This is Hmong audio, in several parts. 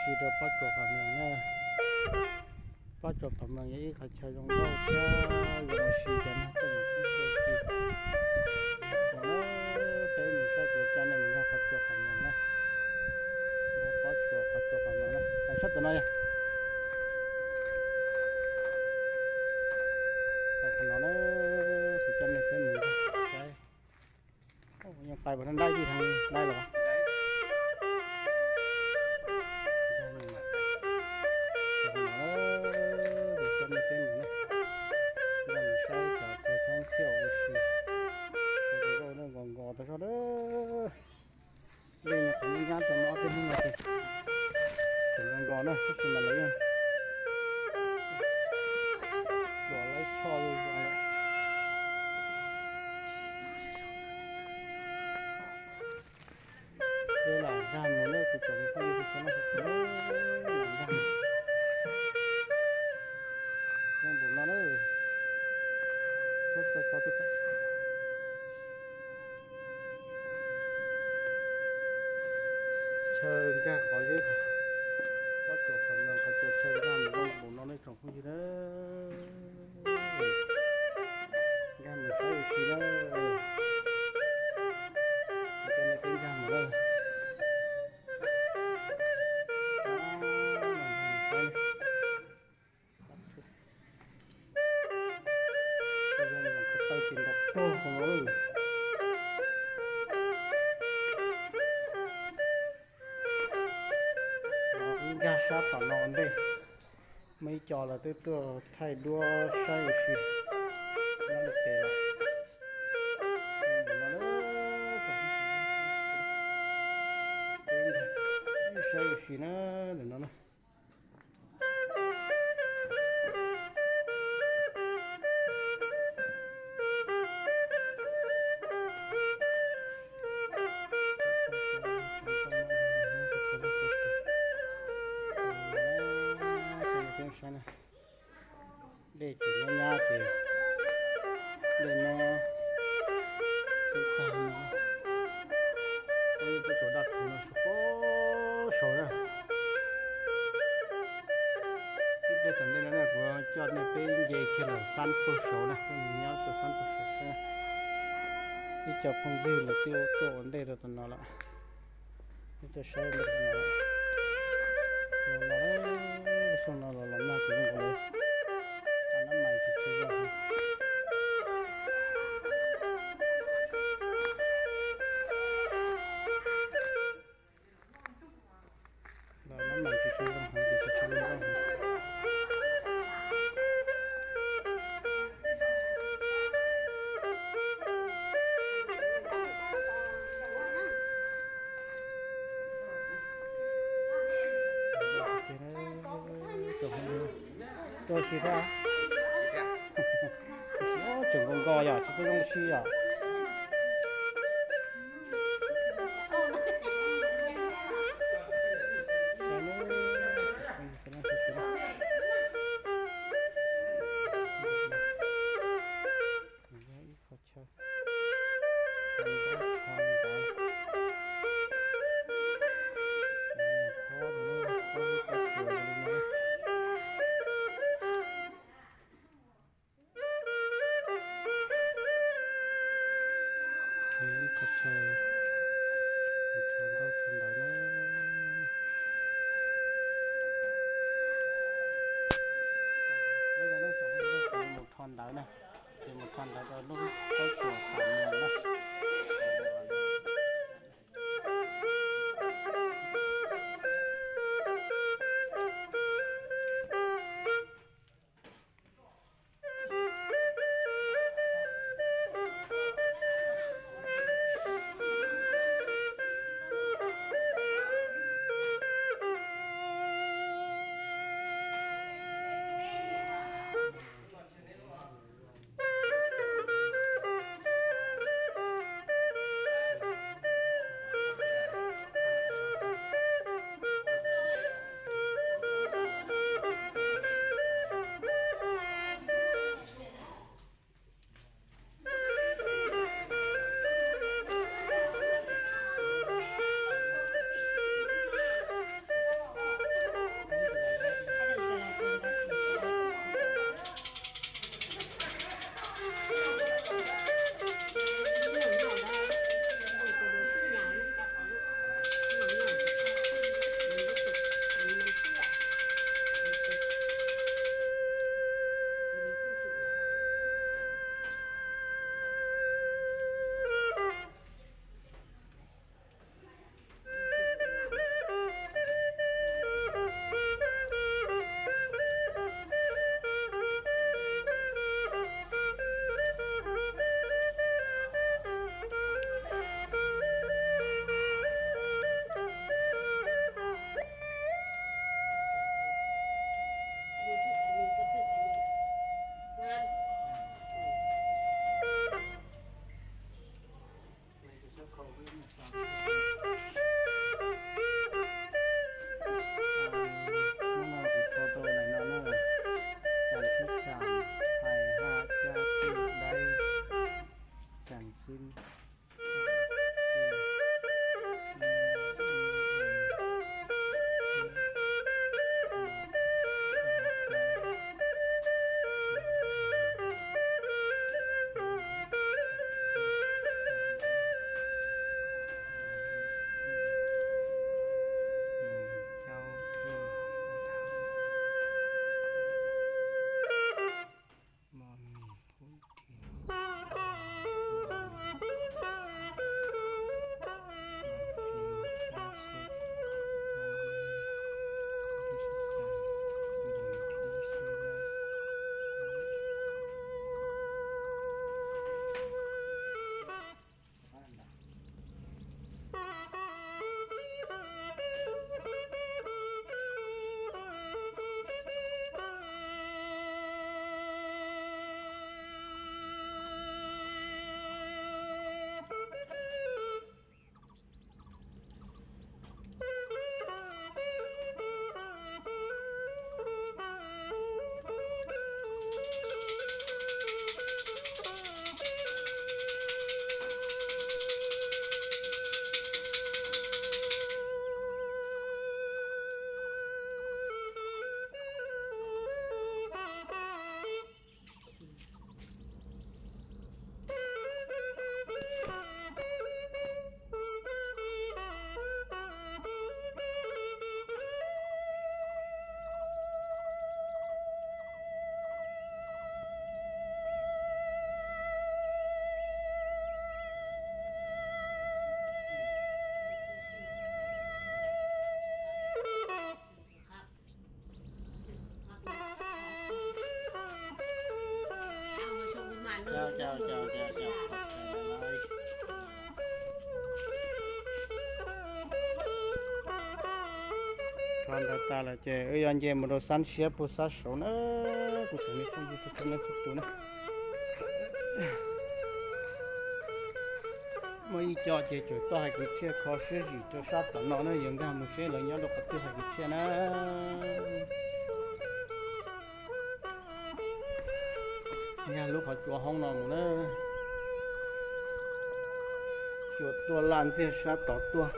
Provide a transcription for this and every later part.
Ib rau pob tsuas Pham Meem na. Pob tsuas Pham Meem yog ib qhov chaw zoo nkauj thiab zoo ua si cov neeg tuaj mus thoob plaws ua si. Thaum no peb mus saib, kuv coj nej mus nkag qhov tsua Pham Meem na. Nkag pob tsuas qhov tsua Pham Meem na, pais sab tom no yog. Pais qhov no na, kuv coj nej peb mus nkag saib. Yeej pais puas nrab ib tug dai los. Kuv coj nej peb mus na, nkag mus saib cov chaw thoob plaws ua si. Nkos nkos tau soj na. Dej nyuam qhuav nyab nyab tau muaj ob peb hnub no ces tseem nkos nkos na, tab sis mas lawv yeej tuam laib choj zoo zoo lawm. Peb lam nkag mus na, kuv cov phooj ywg txhua leej txhua tus, lam nkag mus. Zoo npaum no na, txhob txo tso twb tau. Chaw nkag qhov zeb, pob tsuas Pham Meem qhov chaw, chaw nkag mus zoo npaum no nej tsoom phooj ywg na. Nkag mus saib ua si na. Coj nej peb nkag mus na. Nkag mus saib. Tawg tsis nrov tuag qhov no. Wb nkag sab tom no ua ntej, muaj ib co lawv twb tuaj thaij duab saib ua si. Nyob li pem lawm. Saib ua si na, ntawm no na. Dej ces nyab nyab ces dej no tag no, peb tuaj tau daj rhuv no saum pob saud na. Ib pliag tom ntej no na kuv coj nej peb nce kiag lawm sab pug saud na, peb mus nyob rau sab pug saud saib. Ib co phooj ywg lawv twb tuaj ua ntej rau tom no lawm. Peb tuaj saib ntawm no, los los, xyoo no los los nag ces zoo nkaus li tas nab mais tsis tshua zoo heev. Los nab mais tsis tshua zoo heev ces tsis tshua zoo nkauj heev. Tuaj ua si thiab. Tseem nkos nkos yom, tsis tau zoo si yom. Ib qho chaw, qhov ntawd, qhov ntawd, qhov ntawd. Ib qho chaw, mus rho ntaub rho ntawv na. Mus rho ntawv na, ces mus rho ntawv rau lub pob tsuas Pham Meem na. Tso ntawd tas lawm ces wb yuav nce mus rau sab siab puag sab saud na, kuv tseem li phooj ywg txhua leej txhua tus na. Muaj ib co ces tseem tuaj hais kwv txhiaj kho siab zim rau sab tom no na, yuav nkag mus seb lawv nyob rau qhov twg hais kwv txhiaj na. Yog lub qhov tsua hoob no mus na, tsua tuaj laj ntxiag sab tod tuaj.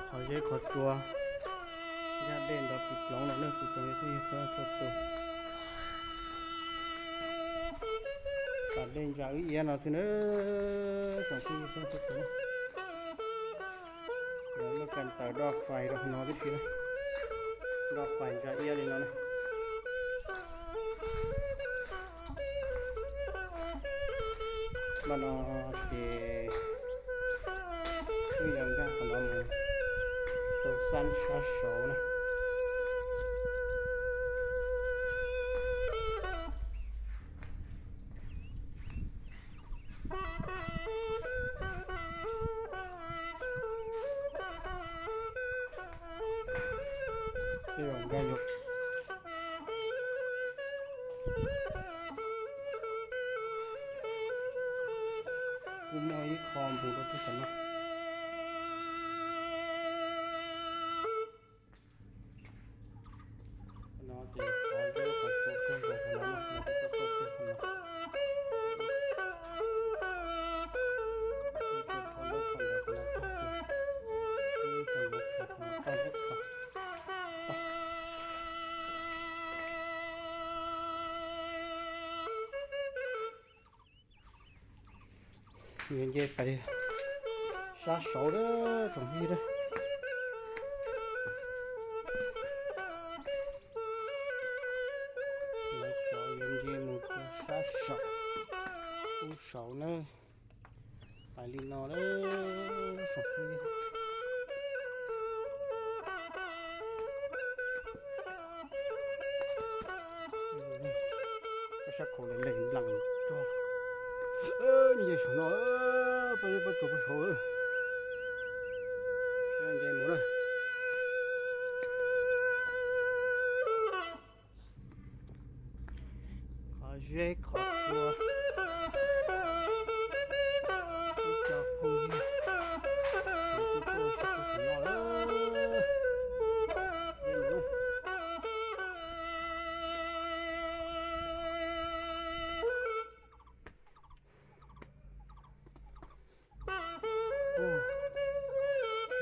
Qhov zeb qhov tsua, nkag dej nrov pis ploov los nej kuv tsoom phooj ywg txhua leej txhua tus. Pas dej ntsa wb iab no xwb na, tsoom phooj ywg txhua leej txhua tus. Lawv muab kab taws doj fais rau qhov no tib si na, doj fais ntsa iab li no na. Npaj no ces wb yuav nkag qhov no mus rau sab sab saud na. Tej zaum nkag yuav kuj muaj ib qho mus rau tej qhov no. No ces qhov zeb qhov tsua kawg nkaus qhov no, no kuj tuaj tuaj kiag qhov no. Ib tug rho ntaub rho ntawv qhov no tag ces ib tug ntawd rho qhov no tag xwb. Yuav nce pais sab saud lawm tsoom phooj ywg. Lawv cov yuav nce mus rau sab saum, ub saud na, pais li no lawm tsoom phooj ywg. Sab khau le le nplas rog, nce saum no, peb pab tsuas pab saud, nce mus na. Qhov zeb qhov tsua, ib co phooj ywg, kuv tuaj saum no lawm.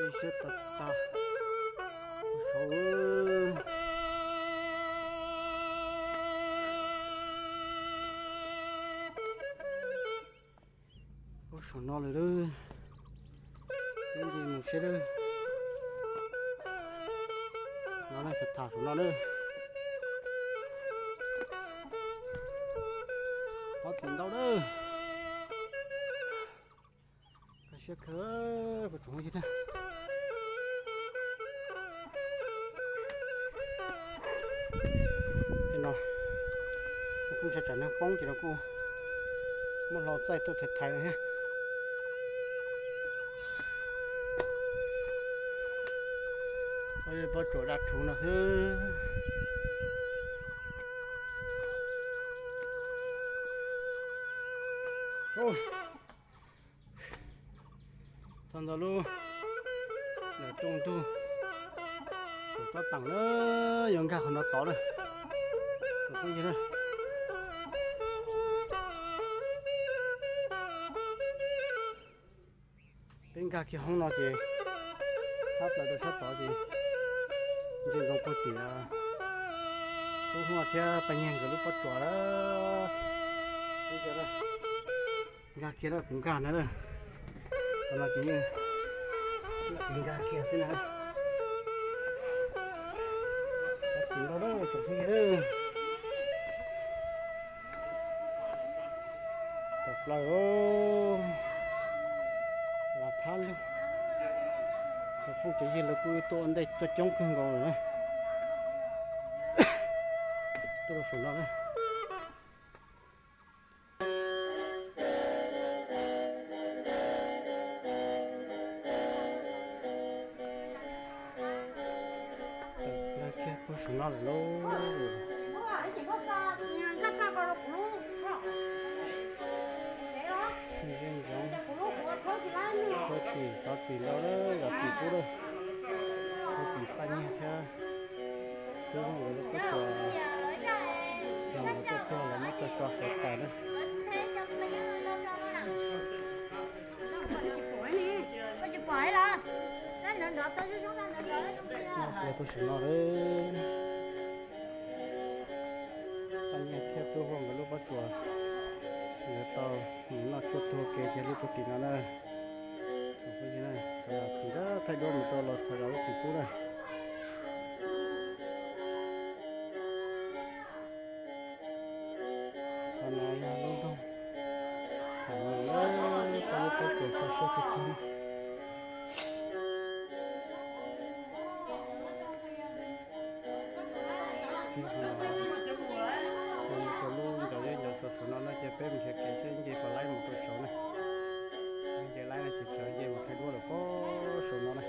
Ib siab tag tag, ub saud, ub saum no lawm lawm, peb nce mus seb lawm. No na, tham tham saum no lawm. Ob txiv ntau lawm. Kho siab kawg, kuv tsoom phooj ywg na. No, kuj ntshai tsam neeg poob ces no kuj muab hlo txaij tuaj thaiv thaiv no thiab. Pob tsuas daj rhuv no xwb. Txog ntawm lub nram rooj ntug, tsob teem na, yuav nkag qhov no tod lawm. Tsoom phooj ywg na, peb nkag kiag hoob no ces sab plaws rau sab tod ces ntsia ntsoov puag tim Tub Huaj thiab Paj Nyiag nkawd lub pob tsuas lawm. Nkag kiag lawm, kuv nkag ntag na. Qhov no ces yeej sib txiv nkag kiag xwb na. Sib txiv ntau lawm tsoom phooj ywg. Tawm plaws, Lav Thab Lug, tawm Cov yawg lawv kuj tuaj ua ntej tuaj coob kawg nkaus lawm na. Tuaj rau saum no na. Lawv kiag puag saum no lawm lauj. Zej zoov, rau tim rov txim ntau lawm, zov txim pub lawm. Rau tim Paj Nyiag thiab Tub Vooj nkawd lub pob tsuas, yog nkawd tuaj puag lawv muab tso tso sawv tas na. Ua puag saum no lawm. Paj Nyiag thiab Tub Vooj nkawd lub pob tsuas, nkawd tau mus noj tshuaj tuag kev kiag li puag tim no na. Thaij duab mus rau los thov zov lub txim pub na. Qhov no yog lub nroog, thaum mus lawm peb lub pob tsuas kho siab tiag tiag na. Mus rau lub ncov zeb ncov tsua saum no no ces peb mus nrhiav kev seb nce puas laib mus rau saud na. Nce laib no ces tsawv nce mus thaij duab lawm puag saum no na.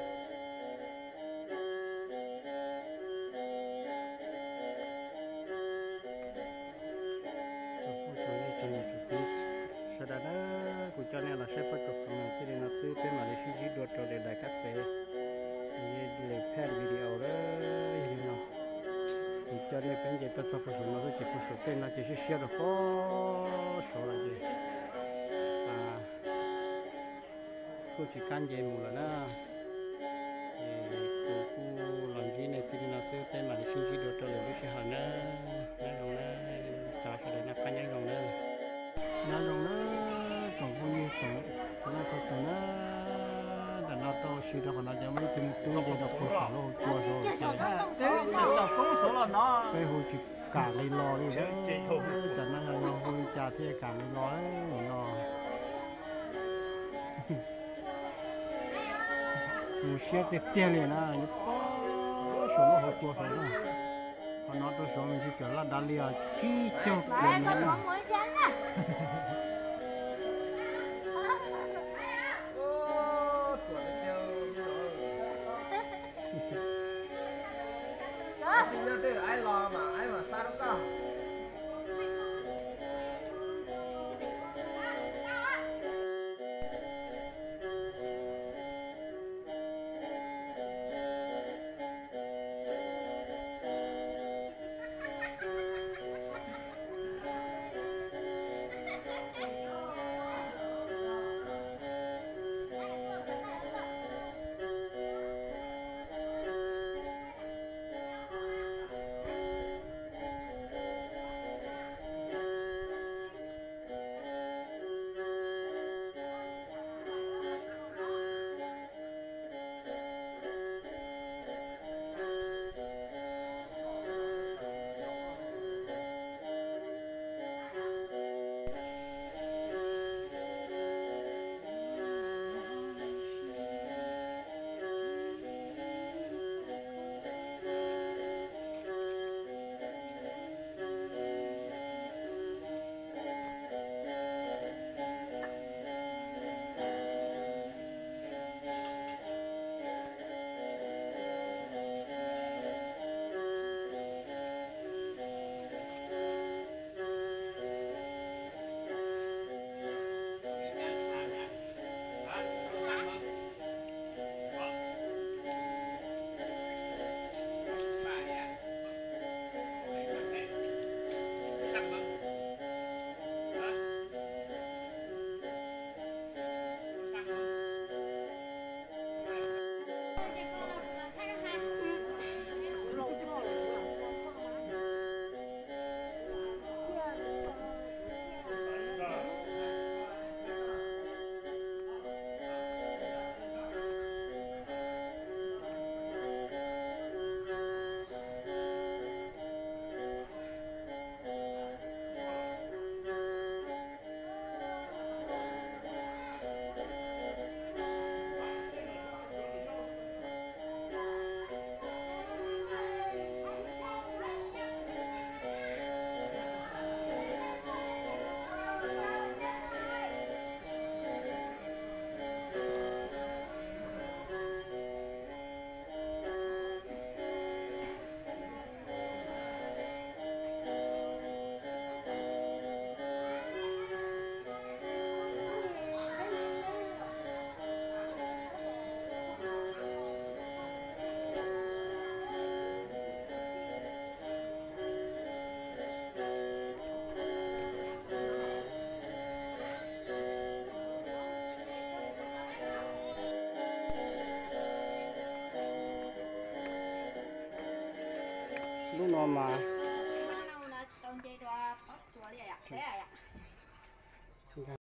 Tsoom phooj tsoom ywg tsoom niam tsoom txiv sawv daws na, kuv coj nej los saib pob tsuas qhov muag thiaj li no xwb, peb mam li sib ntsib dua rau lwm daim kab xev, lwm phaj video lawm. Yog li no kuv coj nej peb nce tuaj txog puag saum no xwb ces puag saum tej no ces siab siab rau puag saud lawm ces kuj tsis kam nce mus lawm na. Es kuv kuj los ntsib nej txij li no xwb, peb mam li sib ntsib dua rau lwm lub sij hawm na. Nyob zoo na, cov sawv daws noj qab nyob zoo na. Nyob zoo na, tsoom phooj ywg txhua leej txhua tus na. Ntawm no tau ua si rau qhov no ces muaj ib tug me tub nce rau puag saum lub hauv tsua saud ces peb hu tsis kam nqis los li. Tsam no yog hu li cas thiaj kam nqis los no. Mus siab tiag tiag li na, yuav puag saum lub hauv tsua saud na. Qhov no rau saud ntshe tseem laj dav li os, tsib caug kiv mev na. Lub no mas